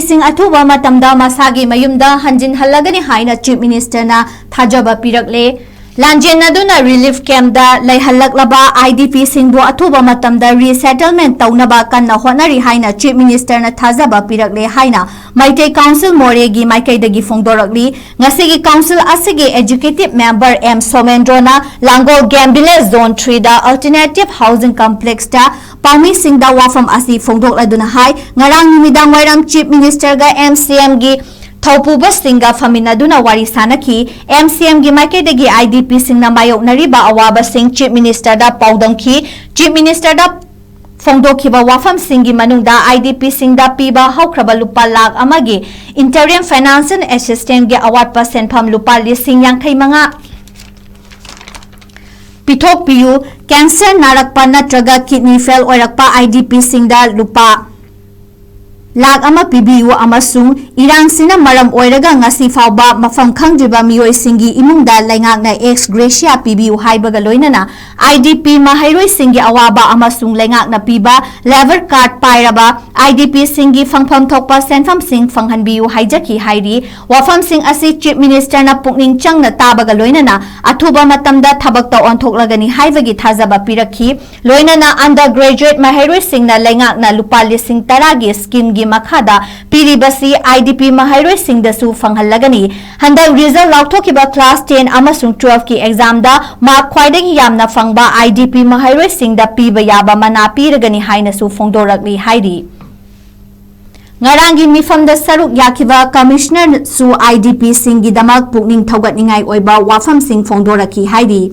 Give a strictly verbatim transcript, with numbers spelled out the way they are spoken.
ꯁꯤꯡ ꯑꯊꯨꯕ ꯃꯇꯝꯗ ꯃꯁꯥꯒꯤ ꯃꯌꯨꯝꯗ ꯍꯟꯖꯤꯟꯍꯜꯂꯒꯅꯤ ꯍꯥꯏꯅ Chief Minister ꯅ ꯊꯥꯖꯕ ꯄꯤꯔꯛꯂꯦ꯫ ꯂꯥꯟꯖꯦꯟꯅꯗꯨꯅ relief camp the ꯂꯩꯍꯜꯂꯛꯂꯕ I D P ꯁꯤꯡꯕꯨ ꯑꯊꯨꯕ ꯃꯇꯝꯗ resettlement ꯇꯧꯅꯕ ꯀꯟꯅ ꯍꯣꯠꯅꯔꯤ ꯍꯥꯏꯅ Chief Minister ꯅ ꯊꯥꯖꯕ ꯄꯤꯔꯛꯂꯦ ꯍꯥꯏꯅ ꯃꯩꯇꯩ Council ꯃꯣꯔꯦꯒꯤ ꯃꯥꯏꯀꯩꯗꯒꯤ ꯐꯣꯡꯗꯣꯔꯛꯂꯤ꯫ ꯉꯁꯤꯒꯤ Council ꯑꯁꯤꯒꯤ Executive Member M ꯁꯣꯃꯦꯟꯗ꯭ꯔꯣꯅ ꯂꯥꯡꯒꯣꯜ Game Village Zone three ꯗ Alternative Housing Complex ꯇ ꯄꯥꯎꯃꯤꯁꯤꯡꯗ ꯋꯥꯐꯝ ꯑꯁꯤ ꯐꯣꯡꯗꯣꯛꯂꯗꯨꯅ ꯍꯥꯏ, ꯉꯔꯥꯡ ꯅꯨꯃꯤꯗꯥꯡ ꯋꯥꯏꯔꯝ Chief Minister ꯒ M C M ꯒꯤ ꯊꯧꯄꯨꯕꯁꯤꯡꯒ ꯐꯝꯃꯤꯟꯅꯗꯨꯅ ꯋꯥꯔꯤ ꯁꯥꯅꯈꯤ꯫ M C M ꯒꯤ ꯃꯥꯏꯀꯩꯗꯒꯤ I D P ꯁꯤꯡꯅ ꯃꯥꯌꯣꯛꯅꯔꯤꯕ ꯑꯋꯥꯕꯁꯤꯡ Chief Minister ꯗ ꯄꯥꯎꯗꯝꯈꯤ꯫ Chief Minister ꯗ ꯐꯣꯡꯗꯣꯛꯈꯤꯕ ꯋꯥꯐꯝꯁꯤꯡꯒꯤ ꯃꯅꯨꯡꯗ I D P ꯁꯤꯡꯗ ꯄꯤꯕ ꯍꯧꯈ꯭ꯔꯕ ꯂꯨꯄꯥ ꯂꯥꯈ ꯑꯃꯒꯤ Interim Financial Assistance ꯒꯤ ꯑꯋꯥꯠꯄ ꯁꯦꯟꯐꯝ ꯂꯨꯄꯥ ꯂꯤꯁꯤꯡ ꯌꯥꯡꯈꯩ ꯃꯉꯥ ꯄꯤꯊꯣꯛꯄꯤꯌꯨ, cancer ꯅꯥꯔꯛꯄ ꯅꯠꯇ꯭ꯔꯒ kidney fail ꯑꯣꯏꯔꯛꯄ I D P ꯁꯤꯡꯗ ꯂꯨꯄꯥ ꯂꯥꯈ ꯑꯃ ꯄꯤꯕꯤꯌꯨ ꯑꯃꯁꯨꯡ ꯏꯔꯥꯡꯁꯤꯅ ꯃꯔꯝ ꯑꯣꯏꯔꯒ ꯉꯁꯤ ꯐꯥꯎꯕ ꯃꯐꯝ ꯈꯪꯗ꯭ꯔꯤꯕ ꯃꯤꯑꯣꯏꯁꯤꯡꯒꯤ ꯏꯃꯨꯡꯗ ꯂꯩꯉꯥꯛꯅ ex gratia ꯄꯤꯕꯤꯌꯨ ꯍꯥꯏꯕꯒ ꯂꯣꯏꯅꯅ I D P ꯃꯍꯩꯔꯣꯏꯁꯤꯡꯒꯤ ꯑꯋꯥꯕ ꯑꯃꯁꯨꯡ ꯂꯩꯉꯥꯛꯅ ꯄꯤꯕ labour card ꯄꯥꯏꯔꯕ I D P ꯁꯤꯡꯒꯤ ꯐꯪꯐꯝ ꯊꯣꯛꯄ ꯁꯦꯟꯐꯝꯁꯤꯡ ꯐꯪꯍꯟꯕꯤꯌꯨ ꯍꯥꯏꯖꯈꯤ ꯍꯥꯏꯔꯤ꯫ ꯋꯥꯐꯝꯁꯤꯡ ꯑꯁꯤ Chief Minister ꯅ ꯄꯨꯛꯅꯤꯡ ꯆꯪꯅ ꯇꯥꯕꯒ ꯂꯣꯏꯅꯅ ꯑꯊꯨꯕ ꯃꯇꯝꯗ ꯊꯕꯛꯇ ꯑꯣꯟꯊꯣꯛꯂꯒꯅꯤ ꯍꯥꯏꯕꯒꯤ ꯊꯥꯖꯕ ꯄꯤꯔꯛꯈꯤ꯫ ꯂꯣꯏꯅꯅ undergraduate ꯃꯍꯩꯔꯣꯏꯁꯤꯡꯅ ꯂꯩꯉꯥꯛꯅ ꯂꯨꯄꯥ ꯂꯤꯁꯤꯡ ꯇꯔꯥꯒꯤ scheme ꯒꯤ ꯃꯈꯥꯗ ꯄꯤꯔꯤꯕꯁꯤ I D P ꯃꯍꯩꯔꯣꯏꯁꯤꯡꯗꯁꯨ ꯐꯪꯍꯜꯂꯒꯅꯤ꯫ ꯍꯟꯗꯛ result ꯂꯥꯎꯊꯣꯛꯈꯤꯕ class ten ꯑꯃꯁꯨꯡ twelve ꯀꯤ exam ꯗ mark ꯈ꯭ꯋꯥꯏꯗꯒꯤ ꯌꯥꯝꯅ ꯐꯪꯕ I D P ꯃꯍꯩꯔꯣꯏꯁꯤꯡꯗ ꯄꯤꯕ ꯌꯥꯕ ꯃꯅꯥ ꯄꯤꯔꯒꯅꯤ ꯍꯥꯏꯅꯁꯨ ꯐꯣꯡꯗꯣꯔꯛꯂꯤ ꯍꯥꯏꯔꯤ꯫ ꯉꯔꯥꯡꯒꯤ ꯃꯤꯐꯝꯗ ꯁꯔꯨꯛ ꯌꯥꯈꯤꯕ Commissioner ꯁꯨ I D P ꯁꯤꯡꯒꯤꯗꯃꯛ ꯄꯨꯛꯅꯤꯡ ꯊꯧꯒꯠꯅꯤꯡꯉꯥꯏ ꯑꯣꯏꯕ ꯋꯥꯐꯝꯁꯤꯡ ꯐꯣꯡꯗꯣꯔꯛꯈꯤ ꯍꯥꯏꯔꯤ꯫